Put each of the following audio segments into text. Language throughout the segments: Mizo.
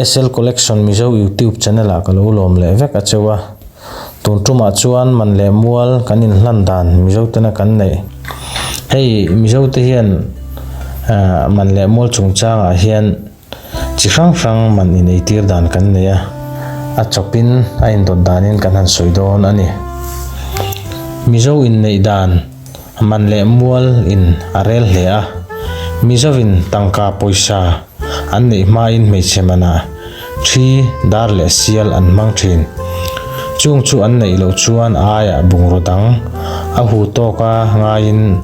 SL Collection Mizo YouTube channel ah ka lo lawm leh vek a cheu a. Tun tumah chuan man leh mual kan inhlan dan Mizo tena kan neih. Hei Mizo te hian man leh mual chungchangah hian chi hrang hrang man ineitir dan kan nei a, a chawpin a indawt danin kan han sawi dawn a ni. Mizo inneih dan man leh mual in a rel hle a, Mizovin tangka pawisa an neih hmain hmeichhe manah thi, dar leh sial an hmang thin. Chung chu an neih loh chuan aiah bungraw dang a hu tawka ngaiin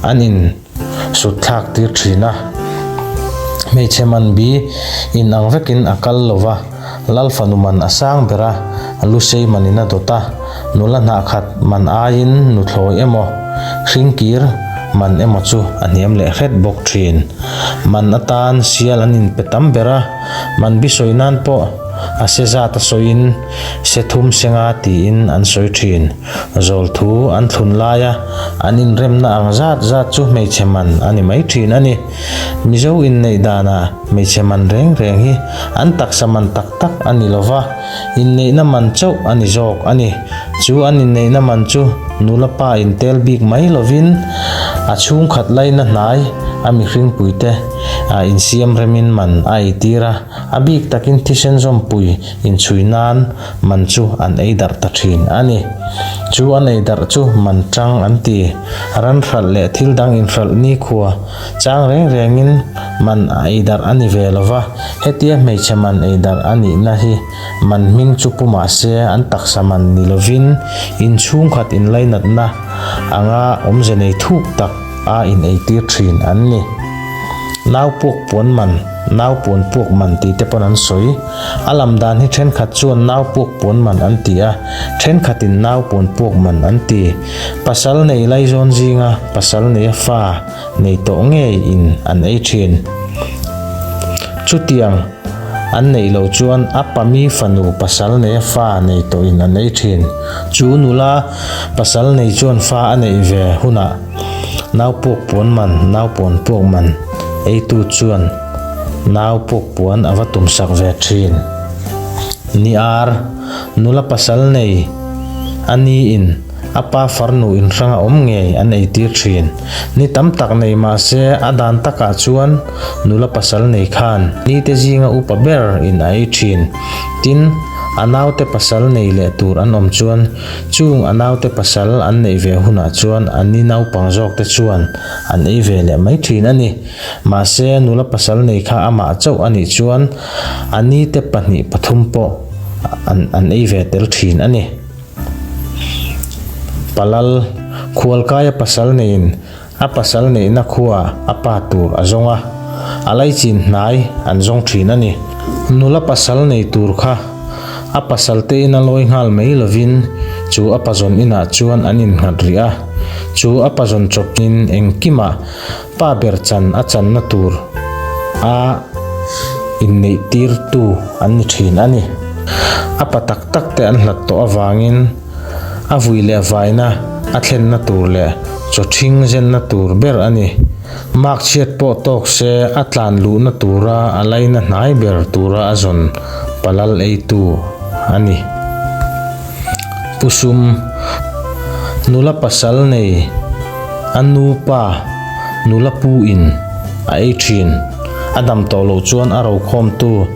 an in sut thlak tir thin a. Hmeichhe man bi in ang vekin a kal lo va, Lal fanu man a sang ber a, lusei manin a dawt a, nula hnah khat man aiin nuthlawi emaw, hringkir man emaw chu a hniam leh hret bawk thin. Man atan sial an inpe tam ber a, man bi sawi nan pawh a se zat a sawiin se thum se nga tiin an sawi thin. Zawl thu an thlun laia an inremna ang zat zat chu hmeichhe man a ni mai thin a ni. Mizo inneih danah hmeichhe man reng reng hi an taksa man tak tak a ni lo va, inneihna man chauh a ni zawk a ni. Chu an inneihna man chu nula pa intel bik mai lovin a chhungkhat laina hnai a mihringpuite insiam remin man a eitir a, a bik takin thisen zawmpui inchhui nan man chu an ei darh ta thin a ni. Chu an ei darh chu man tang an ti. Ran hralh leh thil dang inhralh nikhua chang reng rengin man a ei darh a ni ve lo va, hetia hmeichhe man ei darh a nihna hi man hming chu pu mah se an taksa man ni lovin inchhungkhat inlainatna anga awmze nei thuk tak a in eitir thin an ni. Nau puak puan man, nau puan puak man tih te pawn an sawi. A lam dan hi thenkhat chuan nau puak puan man an ti a, thenkhatin nau puan puak man an ti. Pasal nei laizawn zinga pasal neia fa nei tawh ngei in an ei thin. Chutiang an neih loh chuan a pami fanu pasal neia fa nei tawh in an ei thin. Chu nula pasal nei chuan fa a neih ve hunah nau puak puan man, nau puan puak man eitu chuan nau puak puan a va tumsak ve thin. Ni ar, nula pasal nei a ni in a pa farnu inhrang a awm ngei an eitir thin. Ni tam tak nei mah se a dan takah chuan nula pasal nei khan nite zinga upa ber in a ei thin. Tin, a naute pasal nei leh tur an awm chuan chung a naute pasal an neih ve hunah chuan an ni naupang zawkte chuan an ei ve leh mai thin a ni. Mahse, nula pasal nei kha amah chauh a nih chuan a nite pahnih pathum pawh an an ei ve tel thin a ni. Palal, Khualkaia pasal neiin a pasal neihna khua a pa tur a zawng a, a laichin hnai an zawng thin a ni. Nula pasal nei tur kha a pasal te ina lawi nghal mai lovin chu a pazawn inah chuan an innghat rih a, chu a pazawn chawpin engkimah Pa ber chan a channa tur a inneih tirtu an ni thin a ni. A pa tak tak te an hlat tawh avangin a vui leh vaina a thlenna tur leh chaw ṭhing zenna tur ber a ni. Mark chhiat pawh tawk se a tlan luhna tura a laina hnai ber tura a zawn palal eitu a ni. Pu Sum, nula pasal nei a nu pa nula pu in a ei thin. A dam tawh loh chuan a rokhawmtu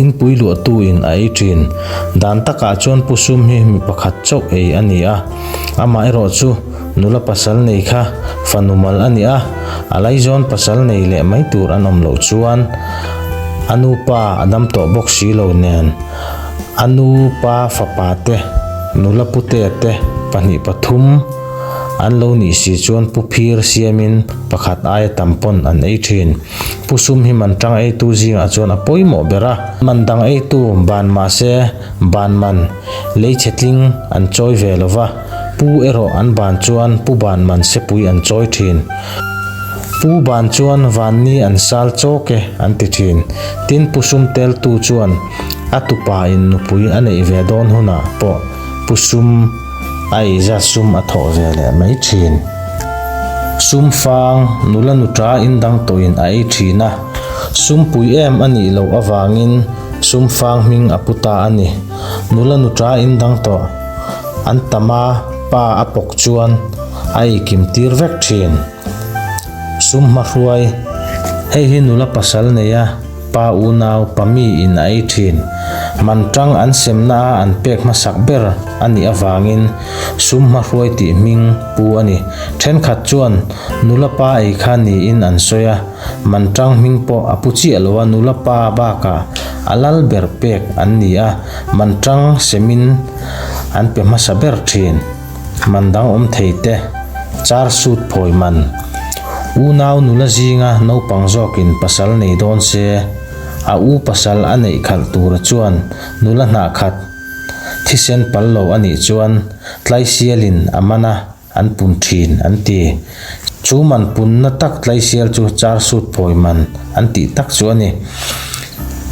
inpui luahtu in a ei thin. Dan takah chuan Pu Sum hi mi pakhat chauh ei a ni a, amaherawh chu nula pasal nei kha fanu mal a ni a, a laizawn pasal nei leh mai tur an awm loh chuan a nu pa a dam tawh bawk si lo nen. A nu pa fapa te, nula putea te pahnih pathum an lo nih si chuan pu phir siamin pakhat aia tam pawn an ei thin. Pu sum hi man tang eitu zingah chuan a pawimawh ber a, man dang eitu ban mahse ban man leichhe tling an chawi ve lo va, pu erawh an ban chuan pu ban man sepui an chawi thin. Pu ban chuan vanni an sal chawk e an ti thin. Tin pu sum teltu chuan A tupa in nupui a neih ve dawn hunah pawh pu sum a ei zat sum a thawh ve leh mai thin. Sum fang nula nuta in dang tawhin a ei thin a. Sum pui em a nih loh avangin sum fang hming a pu ta a ni. Nula nuṭa in dang tawh an tam a, pa a pawk chuan a eikim tir vek ṭhin. Sum hmahruai, Hei hi nula pasal nei a, pa unau pa mi in a ei ṭhin. Man ṭang an semna a an pek hmasak ber a nih avangin sum hmahruai tih hming pu a ni. Ṭhenkhat chuan nula pa ei kha niin an sawi a. Man tang hming pawh a pu chiah lo a, nula pa bakah a lal ber pek an ni a, man tang semin an pe hmasa ber thin. Man dang awm thei te, char suit phawi man. Unau nula zinga naupang zawkin pasal nei dawn se, a u pasal a neih khalh tura chuan nula hnah khat thisen pal lo a nih chuan tlaisialin a man a, An pun thin an ti. Chu man punna tak tlaisial chu char sut phawi man an tih tak chu a ni.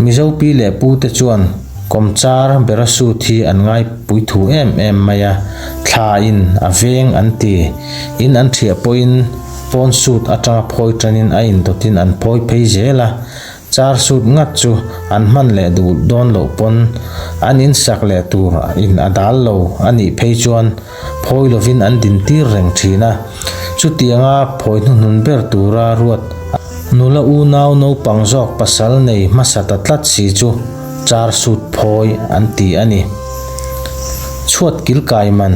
Mizo pi leh pu te chuan kawmchar bera sut hi an ngaipui thu em em mai a, thla in a veng an ti. In an thiah pawhin pawn sut atanga phawi tanin a indawtin an phawi phei zel a, Char sut ngat chu an hman leh duh dawn loh pawn an in sak leh tur in a dal lo a nih phei chuan phawi lovin an din tir reng thin a. Chutianga phawi hnuhnun ber tura ruat nula unau naupang zawk pasal nei hmasa ta tlat si chu char sut phawi an ti a ni. Chhuat kil kai man.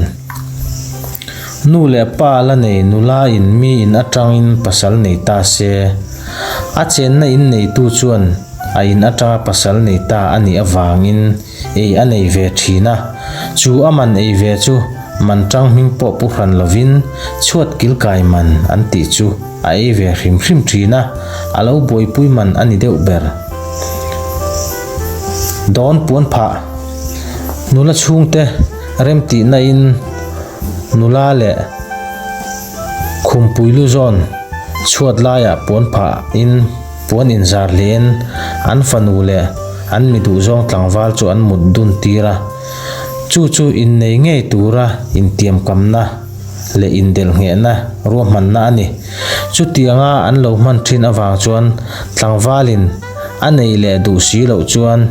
Nu leh pa la nei nula in mi in atangin pasal nei ta se. A chenna in neitu chuan a in atanga pasal nei ta a nih avangin ei a nei ve thin a, chu a man ei ve chu man tang hming pawh pu hran lovin chhuat kilkai man an tih chu a ei ve hrim hrim thin a, a lo buaipui man a ni deuh ber. Dawn puan phah nula chhungte remtihna in nula leh. Khumpui lu zawn chhuat laiah puan phah in puan inzar hlein an fanu leh an mi duhzawng tlangval chu an mut dun tir a. Chu chu innei ngei tura intiamkamna leh indelhnghehna ruahmanna a ni. Chutianga an lo hman thin avang chuan tlangvalin a nei leh duh si loh chuan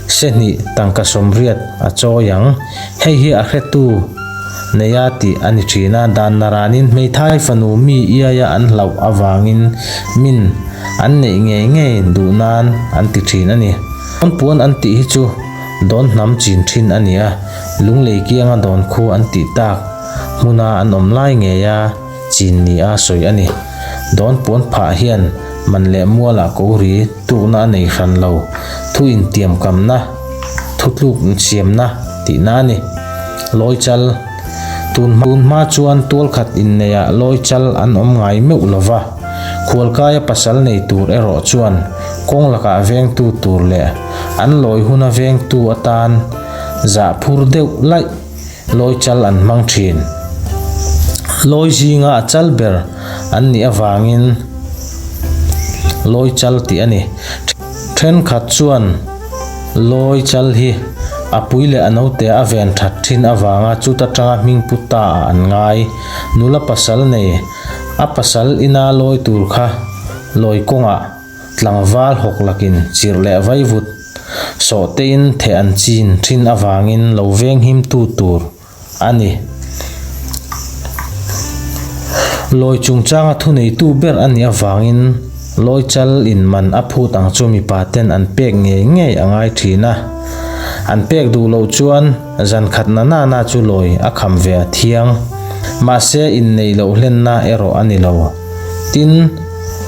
Sehnih tangka sawmriat a chawi ang. Hei hi a hretu neia tih a ni thin a, dan naranin hmeithai fanu mi iaia an hlauh avangin min an neih ngei ngei duh nan an ti thin a ni. Dawn puan an tih hi chu dawn hnam chin thin a ni a, lunglei kianga dawn khu an tih tak hmuna an awm lai ngeia chin nia sawi a ni. Dawn puan phah hian man leh mualah ko ri tukna a nei hran lo, thu intiamkamna, thutluk siamna tihna a ni. Lawi chal Tun hma chuan tual khat inneiah lawi chal an awm ngai meuh lo va, khualkaia pasal nei tur erawh chuan kawng lakah vengtu tur leh an lawi huna vengtu atan zah phur deuh laih Lawi chal an hmang thin. Lawi zinga a chal ber an nih avangin lawi chal tih a ni. Thenkhat chuan lawi chal hi a pui leh a note a ven that thin avanga chuta tanga hming pu ta ah an ngai. Nula pasal nei a pasal ina lawi tur kha lawi kawngah Tlangval hawk lakin chirh leh vaivut sawhtein theh an chin thin avangin lo venghimtu tur a ni. Lawi chungchanga thuneitu ber a nih avangin lawi chal in man a phut ang chu mipa ten an pek ngei ngei a ngai thin a. An pek duh loh chuan zan khat na na na chu lawi a kham ve a thiang. Mahse inneih loh hlenna erawh a ni lo. Tin,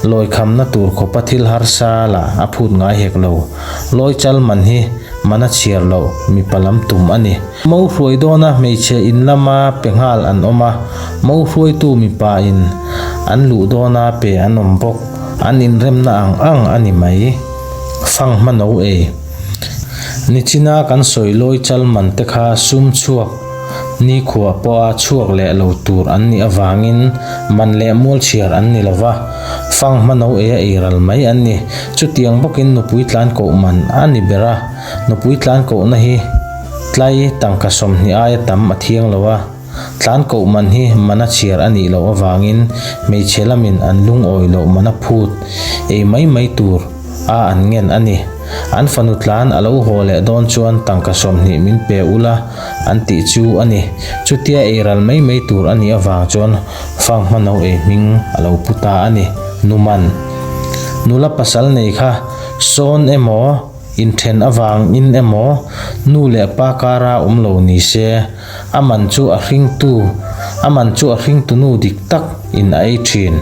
lawi khamna tur khawpa thil harsa lah a phut ngai hek lo. Lawi chal man hi man a chhiar loh mipa lam tum a ni. Mo hruai dawna hmeichhe in lama pe nghal an awm a, mo hruaitu mipa in an luh dawna pe an awm bawk. An inremna ang ang a ni mai. Fang hma no ei. Nichina kan sawi lawi chal man te kha sum chhuak nikhua pawha chhuak leh lo tur an nih avangin man leh mual chhiar an ni lova, fang hma no eia ei ral mai an ni. Chutiang bawkin nupui tlan koh man a ni ber a, nupui tlan kohna hi tlai tangka 20 aia tam a thiang lo a, tlan koh man hi mana chhiar a nih loh avangin hmeichhe lamin an lungawi loh mana phut ei mai mai tur. A an ngen a ni. An fanu tlan a lo haw leh dawn chuan tangka 20 min pe ula an tih chu a ni. Chutia ei ral mai mai tur a nih avang chuan fanghma no ei hming a lo pu ta a ni. Numan. Nula pasal nei kha sawn emaw, inthen avangin emaw, nu leh pa kara awm lo ni se, a man chu a hringtu, a man chu a hringtunu dik tak in a ei thin.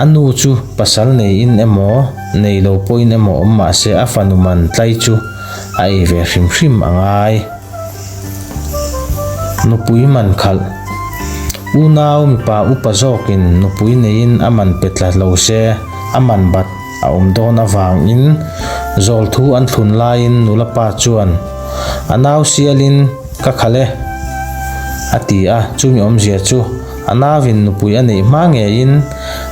A nu chu pasal neiin emaw, nei lo pawhin emaw awm mah se a fanu man tlai chu a ei ve hrim hrim a ngai. Nupui man khalh. Unau mipa upa zawkin nupui neiin a man pe tla lo se, a man bat a awm dawn avangin zawl thu an thlun laiin nula pa chuan, A nau sialin ka khalh e, a ti a, chumi awmzia chu a nauin nupui a neih hma ngeiin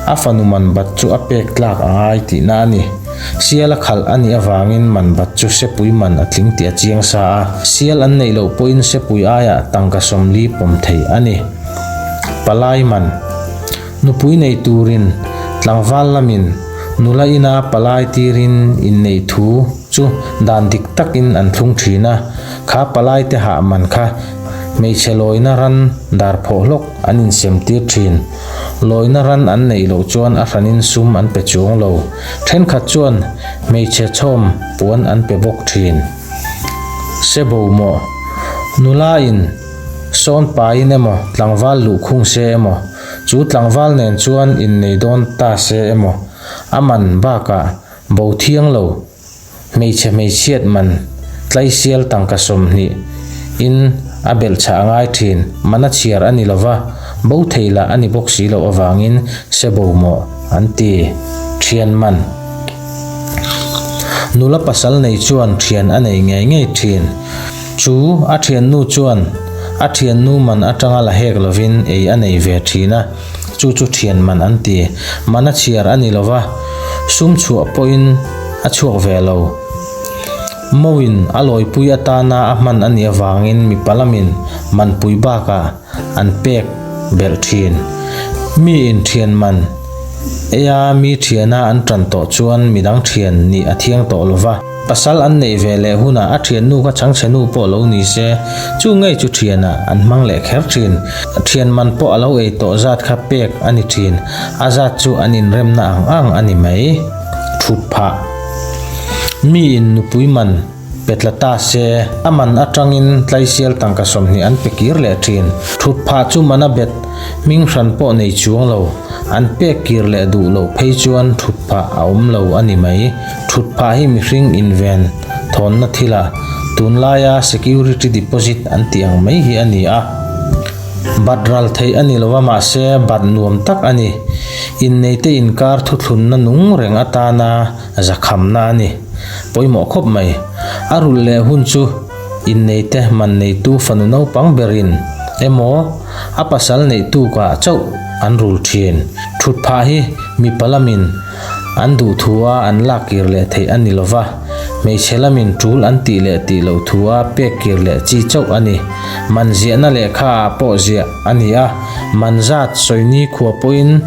a fanu man bat chu a pek tlak a ngai tihna a ni. Sial a khalh a nih avangin man bat chu sepui man a tling tih a chiang sa a, sial an neih loh pawhin sepui aiah tangka 40 pawm theih a ni. Palai man. Nupui nei turin tlangval lamin nula ina palai tirin inneih thu chu dan dik takin an thlung thin a, kha palai te hah man kha hmeichhe lawina ran dar phawh hlawk an insem tir thin. Lawina ran an neih loh chuan a hranin sum an pe chuang lo. Thenkhat chuan hmeichhe chhawm puan an pe bawk thin. Sebo maw? Nula in sawn pain emaw tlangval luhkhung se emaw Chu tlangval nen chuan innei dawn ta se emaw, a man bakah bo thiang lo, hmeichhe hmeichhiat man tlaisial tangka 20 in a belhchhah a ngai thin, man a chhiar a ni lova, bo thei lah a ni bawk si loh avangin se bo maw an ti. Thian man. Nula pasal nei chuan thian a nei ngei ngei thin. Chu a thiannu chuan a thiannu man atanga la hek lovin ei a nei ve thin a, chu chu thian man an ti. Man a chhiar a ni lova, sum chhuah pawhin a chhuak ve lo. Mawin a lawipui atana a hman a nih avangin mipa lamin manpui bakah an pek belh thin. Miin thian man eia mi thiana an tan tawh chuan midang thian nih a thiang tawh lova. Pasal an neih ve leh hunah a thiannu kha chhangchhe nu pawh lo ni se, chu ngei chu thianah an hmang leh kher thin. Thian man pawh a lo ei tawh zat kha pek a ni thin, a zat chu an inremna ang ang a ni mai. Thut phah. Miin nupui man pe tla ta se, a man atangin tlaisial tangka 20 an pe kir leh thin. Thut phah chu man a bet hming hran pawh nei chuang lo. An pek kir leh duh loh phei chuan thut phah a awm lo a ni mai. Thut phah hi mihring inven thawnna thila tunlaia security deposit an tih ang mai hi a ni a. Bat ral theih a ni lo a mahse bat nuam tak a ni. Inneite inkar thuthlunna nung reng atana zakhamna a ni. Pawimawh khawp mai. A rulh leh hun chu inneite man neitu fanu naupang berin emaw a pasal neih tukah chauh an rul thin. Thut phah hi mipa lamin An duh thua an lak kir leh theih a ni lo va, hmeichhe lamin tul an tih leh tih loh thua pek kir leh chi chauh a ni. Man ziahna lehkha ah pawh ziah a ni a, man zat sawi ni khua pawhin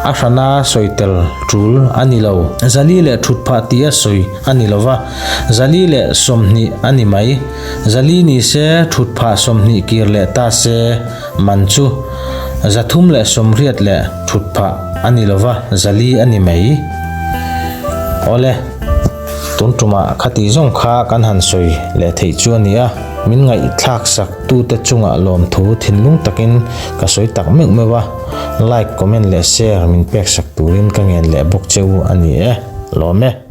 a hrana sawi tel tul a ni lo. 400 leh thut phah tia sawi a ni lo va, 420 a ni mai. 400 ni se thut phah 20 kir leh ta se man chu 380 leh thut phah a ni lova, 400 a ni mai. Awle, tun tumah khati zawng kha kan han sawi leh theih chu a ni a, min ngaihthlak sak tute chungah lawmthu thinlung takin ka sawi tak meuh meuh a, like, comment leh share min pek sak turin ka ngen leh bawk che u a ni e. Lawm e.